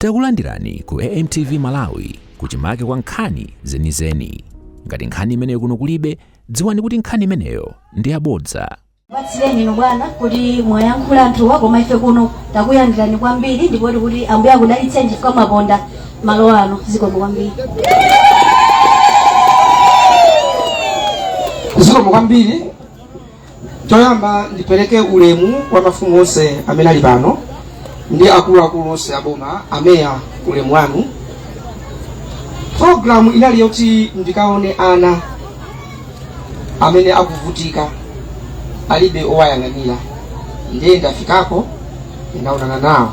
Takulandirani ku AMTV Malawi, kuchimake kwa nkhani zenizeni. Ngati nkhani imeneyo kuno kulibe, dziwani kuti nkhani imeneyo ndi yabodza. Patsireni inu bwana kuti mwayankhula anthuwa, koma ife kuno takuyandirani kwambiri ndipo tikuti Ambuye akudalitseni chifukwa mwakonda malo ano. Zikomo kwambiri. Zikomo kwambiri. Choyamba ndipereke ulemu kwa mafumu onse amene ali pano ndi akuluakulu onse aboma, ameya, ulemu wanu. Programu inali yoti ndikaone ana amene akuvutika, alibe owayang'anira, ndiye ndafikako, ndinaonana nawo,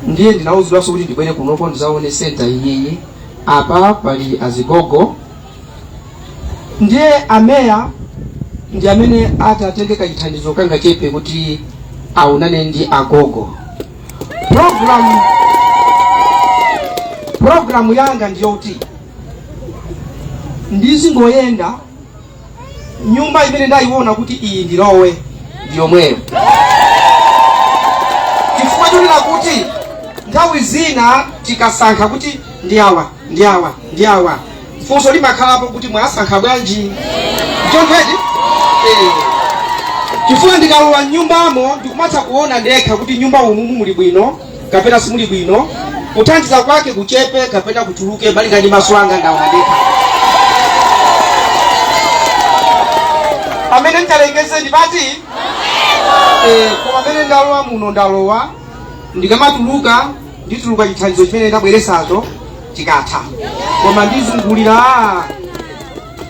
ndiye ndinauzidwanso kuti ndibwere kunoko ndizaone center iyiyi. Apa pali azigogo, ndiye ameya ndi amene atatenge kachithandizo kangachepe kuti aonane ndi agogo. Programu yanga ndiyoti ndizingoyenda nyumba imene ndayiona kuti iyi ndilowe ndiyomweyo, chifukwa chonena kuti nthawi zina tikasankha kuti ndi awa, ndi awa, ndi awa, funso limakhalapo kuti mwasankha bwanji? Chonchedi chifukwa ndikalowa mnyumbamo ndikumatha kuona ndekha kuti nyumba umu muli bwino kapena simuli bwino, kuthandiza kwake kuchepe kapena kuchuluke malinga ndi maso anga ndaona ndekha. Pamene nditalengeze ndipati koma pamene ndalowa muno ndalowa, ndikamatuluka ndituluka chithandizo chimene ndabweresacho chikatha, koma ndizungulira,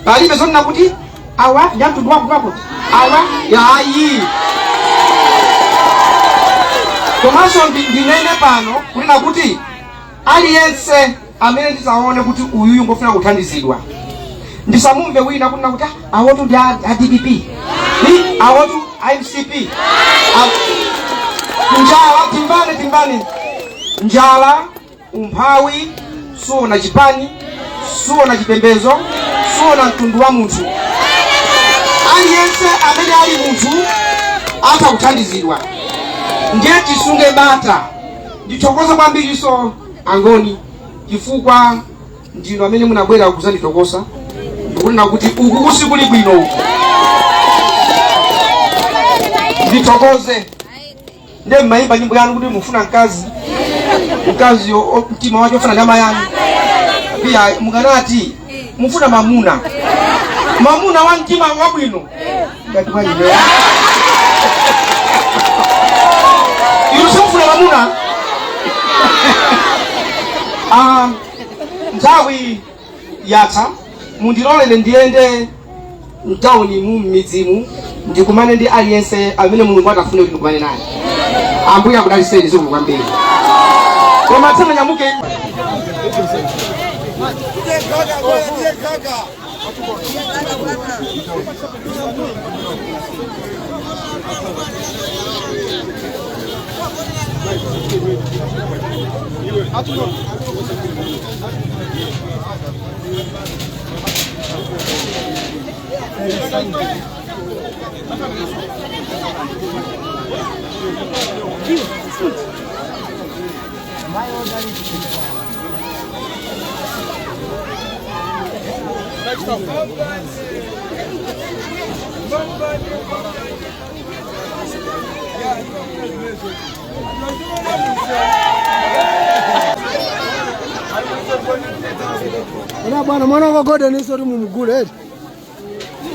palibe zonena kuti awa ndi amtundu wangu wakuti awa yayi. Komanso ndinene pano kunena kuti aliyense amene ndizaone kuti uyuyu ngofuna kuthandizidwa, ndisamumve wina kunena kuti "Ah, awotu ndi a DPP, awotu a MCP." Njala, timbane timbane njala, umphawi suona chipani, suona chipembedzo, suona mtundu wa munthu. Aliyense amene ali munthu atha kuthandizidwa, ndiye tisunge bata. Ndithokoze kwambiriso Angoni chifukwa ndinu amene munabwera kuzanditokosa ndikunena kuti uku kusikuli bwino uku. Ndithokoze. Ndiye mmayimba nyimbo yanu kuti mufuna mkazi, mkazi mtima wake ofuna nyama yanu, pia mukanati mufuna mamuna, mamuna wa mtima wabwino ngati wa ine. Inu simufuna mamuna. Nthawi yatha, mundilolere ndiyende mtawuni mu, m'midzimu, ndikumane ndi aliyense amene Mulungu atafune kuti ndikumane naye. Ambuye akudalitseni. Zikomo kwambiri. Koma tisananyamuke, Ona bwana, mwana wako Gordon iso ti mumugule eti.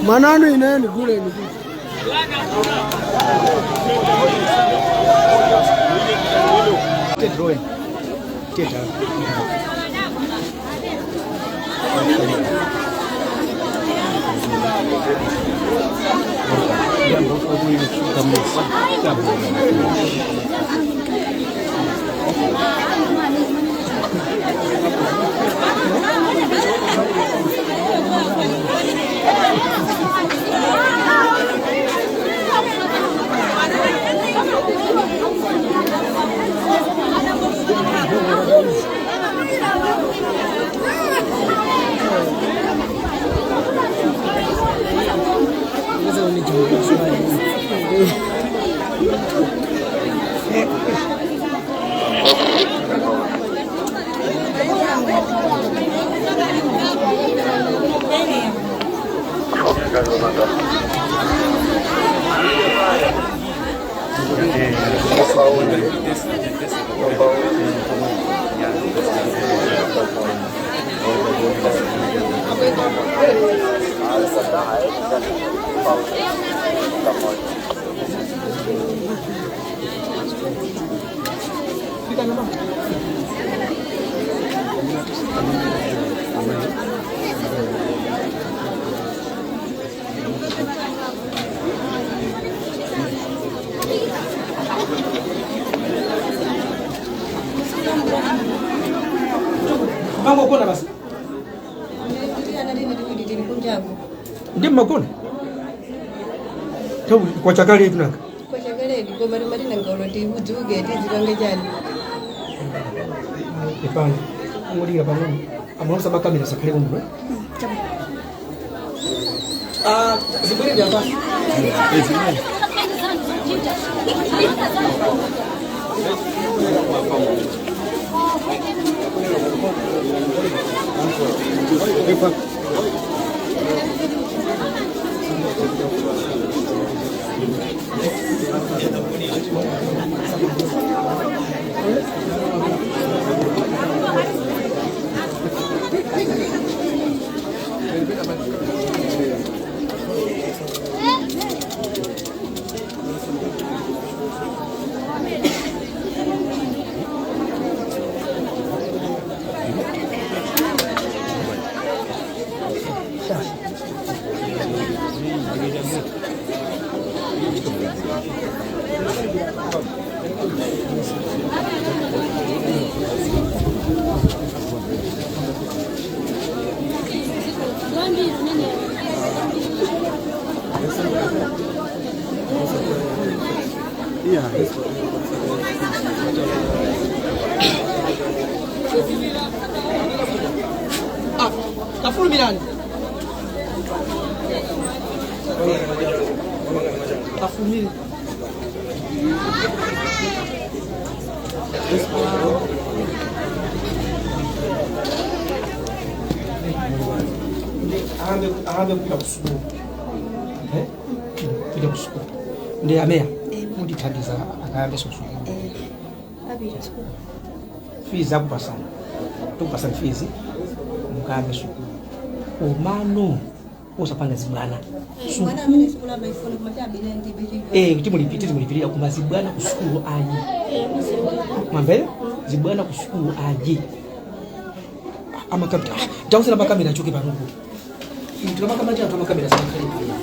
Mwananu ine ndigule ndigule. Mangogona basi. Ndi mmagona tabu kwa chakale tunaka. Kwachakaledi koma timatina ngaulo tiudzuke tidzipange chani. Ipani ngolira pang'ono amalosa makamera sakhale kuno. Ah, zibwerere apa. Ah, kafulumirani. Kafulumire. Ahambe ahambe kupita kusukulu. Eh? Kupita kusukulu. Ndi ameya. Mundithandiza akayambe sukulu. Apita sukulu. Fees akupasana. Tukupasana fees mukayambe sukulu. Komano osapanga zibwana. Mwana amene sukulu amaifuna koma chabine ndibe chilichonse. Eh, kuti mulipite timulipirira koma zibwana ku sukulu ayi. Mwamvera? Zibwana ku sukulu ayi. Amakamera. Tausira makamera achoke panopo. Tikamakama anthu amakamera samakhale pano.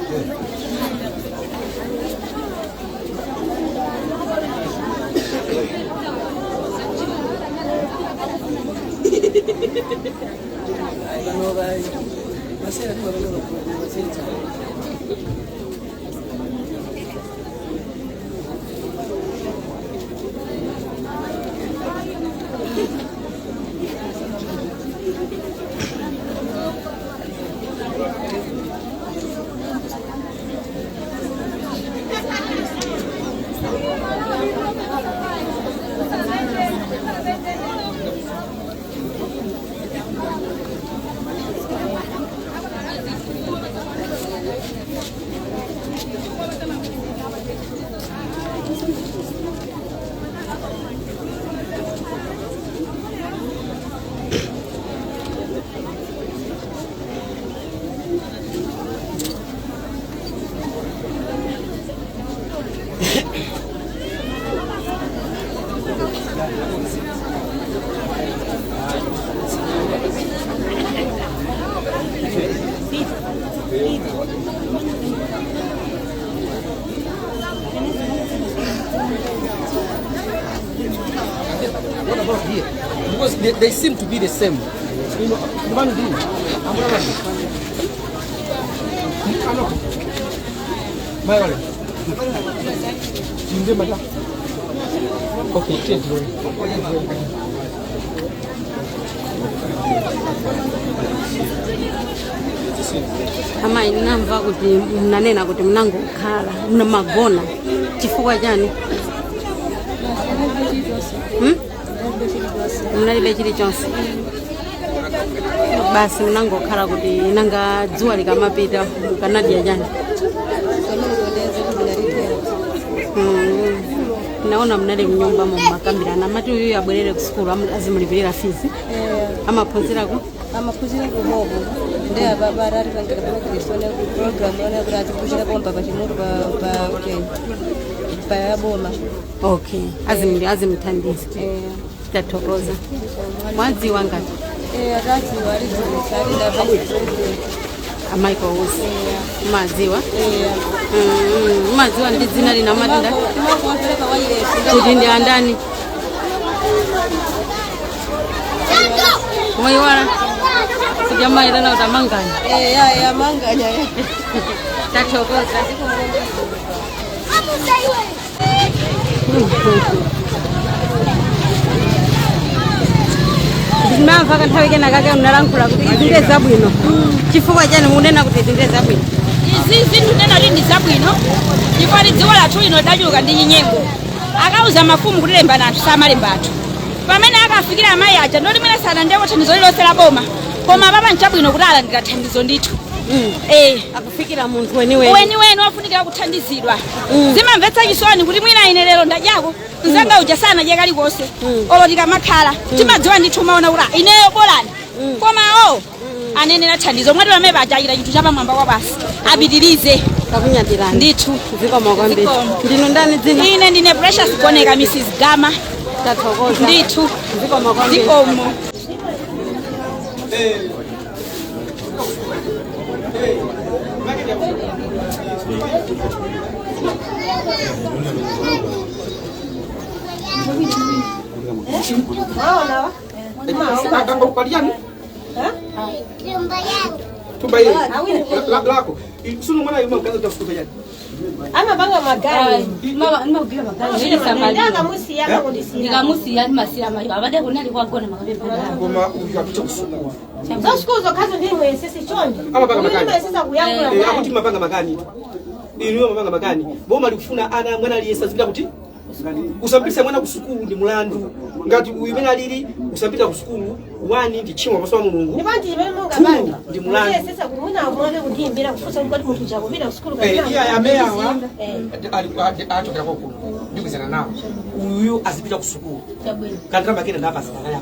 What about here? Because they seem to be the same. You know, the one doing. I'm not I'm not. My wallet. Jinde mata. Okay, change. Amayi, ndinamva kuti mnanena kuti mnangokhala mnamagona chifukwa chani? Hmm? Mnalibe chilichonse basi, mnangokhala kuti nanga dzuwa likamapita mukanadya chani? Naona mnali mnyumba mumakambirana, amati uyu abwerere ku sukulu, azimulipirira fees. Amaphunzirako? Amaphunzira kuhobo, ndi apapa atatipangira progress one program yone kuti aziphunzira pompa pachimutu pa okay pa yaboma. Okay, azimuthandiza. Tathokoza. Mwadziwa ngati? Eh, atadziwa, atidziwitsa, atinda vice president. A Michael Usi madziwa? Madziwa ndi dzina lina amatinda? Timakuwapereka wailesi. Kuti ndi andani? Mwayiwala sijamayitana kuti amanganya? Ya, manganya. Tathokoza. Ndinamva kanthawi kena kake mnalankhula kuti izi ndiye zabwino. Chifukwa chani munena kuti izi ndiye zabwino? Izi zinthu nena kuti ndi zabwino chifukwa dziko lathu lino lidachuluka ndi chinyengo. Akauza mafumu kuti lembani anthu, samalemba anthu. Pamene akafikira amayi aja, ndoti mwina sanandeko thandizo lililonse la boma, koma papa nchabwino kuti alandira thandizo ndithu, eh. Akufikira munthu weniweni. Weniweni wafunikira kuthandizidwa. Zimamvetsa chisoni kuti mwina ine lero ndadyako, mzanga uja sanadye kalikonse. Olo tikamakhala timadziwa ndithu, umaona kuti ah, ineyo bolani, koma awo anenera thandizo mwati pamene paja achita chinthu chapamwamba kwa basi, apitirize. Takunyadirani. Ndithu. Zikomo kwambiri. Zikomo. Ndinu ndani dzina? Ine ndine Precious Goneka, Mrs Gama. Tathokoza. Ndithu. Zikomo kwambiri. Zikomo. Akangokupatiani tumba ile lako sunu mwana yuma kaza tafuta yani. Amapanga magari. Ndikamusiya ndimasiya mayo abade kunali kwagona makapemba. Koma uyu apita kusukulu. Zasukulu zokhazo ndimwesese chonde. Amapanga makani. Ndimwesesa kuyankhula. Eh, akuti mapanga makani, inu mapanga makani. Boma likufuna ana mwana aliyesa azipita kuti kusambisa mwana kusukulu ndi mulandu. Ngati uyu imene alili kusambita kusukulu, one, ndi tchimo pamaso pa Mulungu. Ndipo ndimene mungapanga. Ndi mulandu. Ndiyesesa kumuna mwake kundiyimbira kufunsa kuti munthu chakupita kusukulu. Eh, iya, ameyawa achokera kokuno, ndikuzana nawo. Uyu azipita kusukulu, kandira makena ndapasakaya,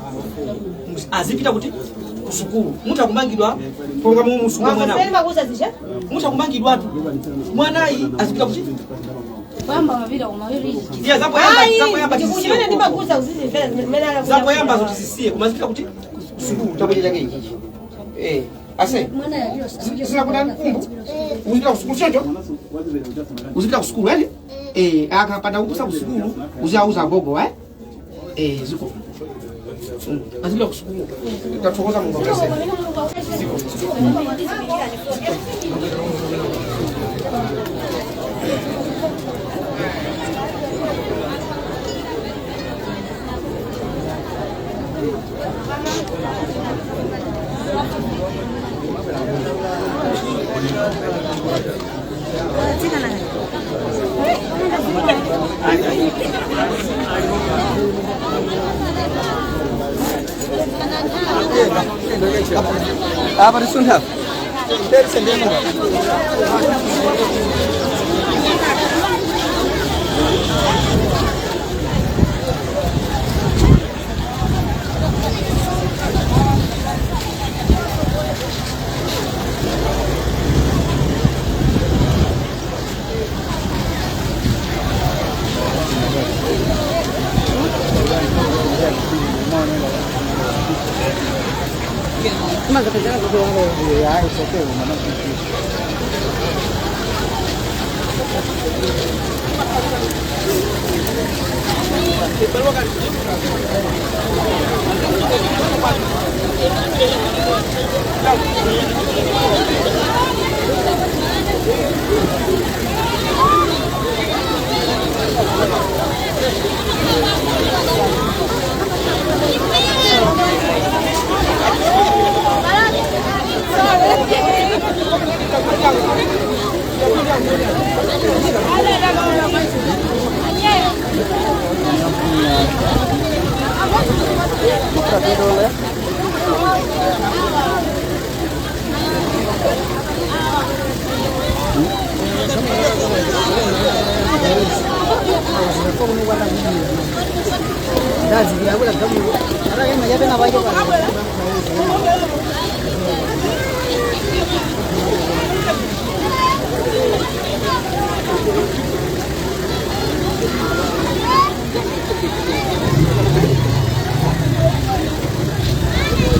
azipita kuti kusukulu. Mutakumangidwa ponga mumusunga mwana. Mwamveri makuza zija. Mutakumangidwatu mwanayi azipita kuti Kwamba mapita kumawiri. Iya, zapoyamba zapoyamba Chimene tisiye. ndimakuza uzizimvera zimene alakuza. Zapoyamba zotisiye, koma azipita kuti kusukulu. Tabweja chake ichichi, eh, ase sina kuna kumbu uzipita kusukulu choncho, uzipita kusukulu edi. Eh, akapanda kupusa kusukulu uzauza gogo, eh eh, ziko. Azipita kusukulu. Tathokoza, Mungu akasema. Ziko. Apa tisuntha.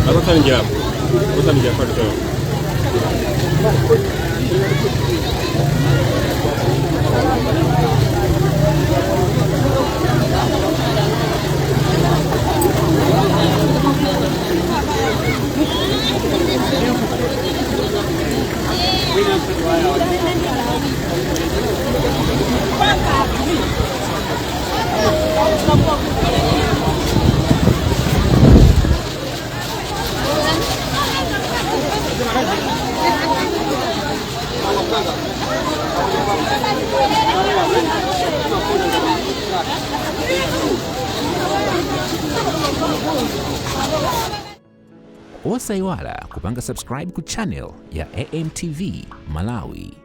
Apatsani njira pali. Osayiwala kupanga subscribe ku channel ya AMTV Malawi.